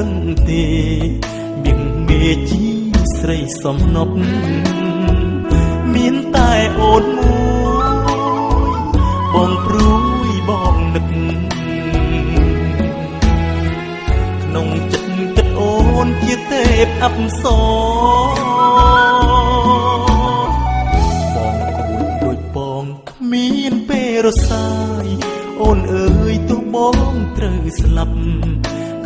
ដឹងទេមានមេជីស្រីសំណប់មានតែអូនមួយបងព្រួយបងនឹកក្នុងចិត្តគិតអូនជាទេពអប្សរបងគួចដូចបងគ្មានពេលរសាយអូនអើយទោះបងត្រូវស្លាប់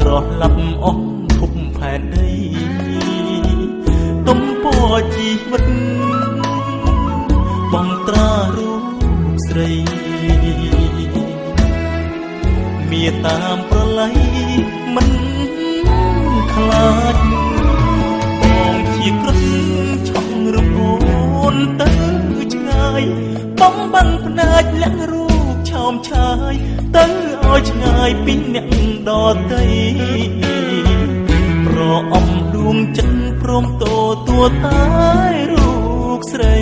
ក្រឡាប់អស់ភពផែនដីទំពរជីវិតបងត្រារូបស្រីមាតាមប្រឡ័យមិនខ្លាចបងជាក្រឹតឆក់រូបអូនទៅឆ្ងាយបំបាំងភ្នែកលាក់រូបឆោមឆាយទៅឲ្យឆ្ងាយពីអ្នកដទៃប្រអំដួងចិត្តព្រមតទួតែរូបស្រី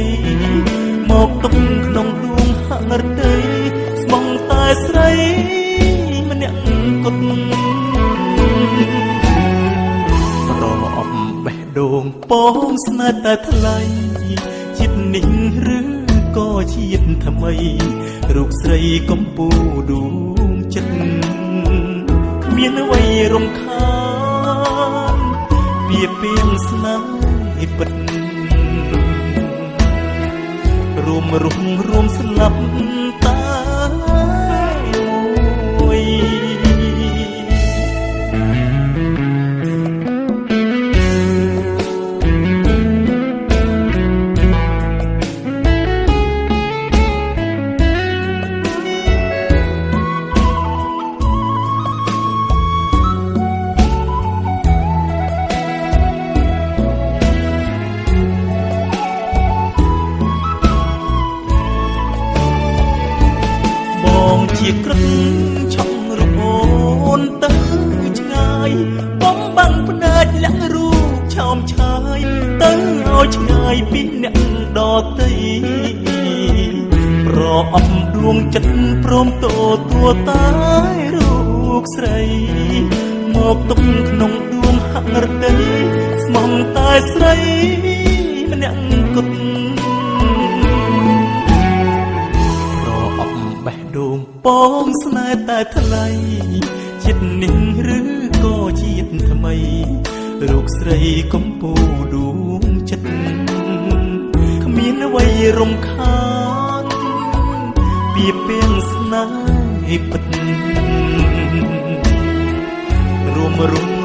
មកទុកក្នុងដួងហឫទ័យស្មងតែស្រីម្នាក់គត់ ប្រអប់បេះដូងពងស្នេហ៍តែថ្លៃជាតិនេះឬក៏ជាតិថ្មីរូបស្រីកំពូដួងចិត្តគ្មានអ្វីរំខានពីពីងស្នេហ៍ពិតរួមរុំរួមស្លាប់តែមួយ បងជាក្រឹតឆក់រូបអូនទៅឆ្ងាយបំបាំងភ្នែកលាក់រូបឆោមឆាយទៅឲ្យឆ្ងាយពីអ្នកដទៃប្រអប់ដួងចិត្តព្រមតទួតែរូបស្រីមកទុកក្នុងដួងហឫទ័យស្មងតែស្រីម្នាក់គត់ ប្រអប់បេះដូងពងស្នេហ៍តែថ្លៃជាតិនេះឬក៏ជាតិថ្មីរូបស្រីកំពូដួងចិត្តគ្មានអ្វីរំខានពីពីងស្នេហ៍ពិតរួមរុំ